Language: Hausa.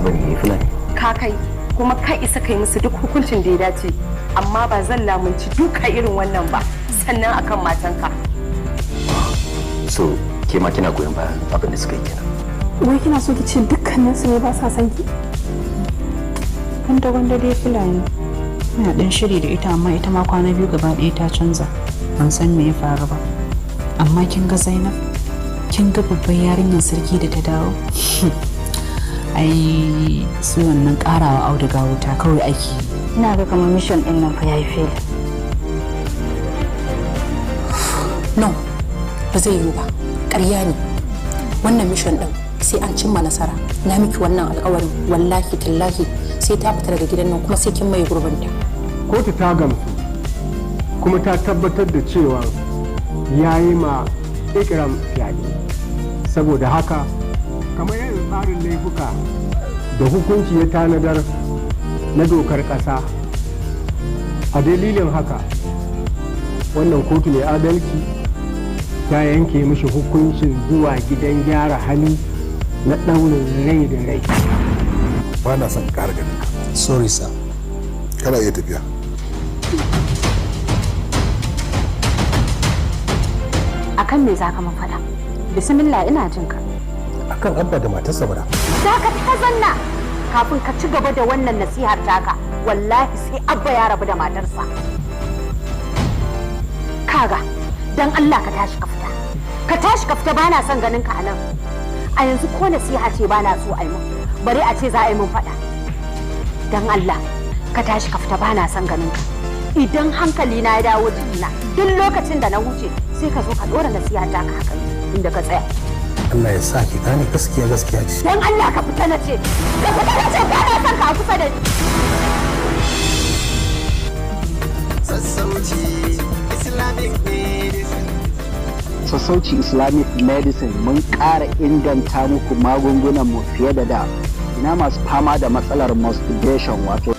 Bane ne Fulani. Ka kai kuma ka isa kai musu duk hukuncin da ya dace, amma ba zan lamunci duka irin wannan ba, sannan akan matanka. So ke ma kina goyon bayan abin da suka yi kenan? Wai kina so ki ce dukkaninsu ne ba sa son ki? Wanda wanda dai Fulani ina dan shiri da ita, amma ita ma kwana biyu gaba ɗaya ta canza, ban san me ya faru ba. Amma kin ga Zainab, kin ga babban yarinyar sarki da ta dawo, ai su wannan karawa auduga wuta kawai ake yi. Ina ga kamar mission din nan fa yayi fail. No, ba zai yiwu ba, ƙarya ne wannan. Mission din sai an cimma nasara. Na miki wannan alƙawarin, wallahi tallahi sai ta fita daga gidan nan, kuma sai kin maye gurbinta. Kotu ta gamsu kuma ta tabbatar da cewa ya yi ma Ikram fyaɗe. Saboda haka, kamar yadda tsarin laifuka da hukunci ya tanadar na dokar ƙasa, a dalilin haka wannan kotu mai adalci ta yanke mishi hukuncin zuwa gidan gyara hali na ɗaurin rai da rai. Ba na son ƙara ganin ka. Sorry, sir. Kana iya tafiya. Akan me zaka mun fada? Bismillah, ina jin ka. Akan Abba da matarsa bara. Zaka ta zanna kafin ka ci gaba da wannan nasihar taka. Wallahi sai Abba ya rabu da matarsa. Kaga, dan Allah ka tashi ka fita, ka tashi ka fita, bana son ganin ka anan a yanzu. Ko nasiha ce bana so a yi mun, bare a ce za a yi mun fada. Dan Allah ka tashi ka fita, bana son ganin ka. Idan hankali na ya dawo jikina, duk lokacin da na wuce, sai ka zo ka dora nasiha ta ka haka inda ka tsaya. Allah ya sa ki gane gaskiya gaskiya ce. Dan Allah ka fita na ce, ka fita na ce, ba na son ka a kusa da ni. Sassauci Islamic Medicine. Sassauci Islamic Medicine, mun ƙara inganta muku magungunan mu fiye da da. Ina masu fama da matsalar masturbation, wato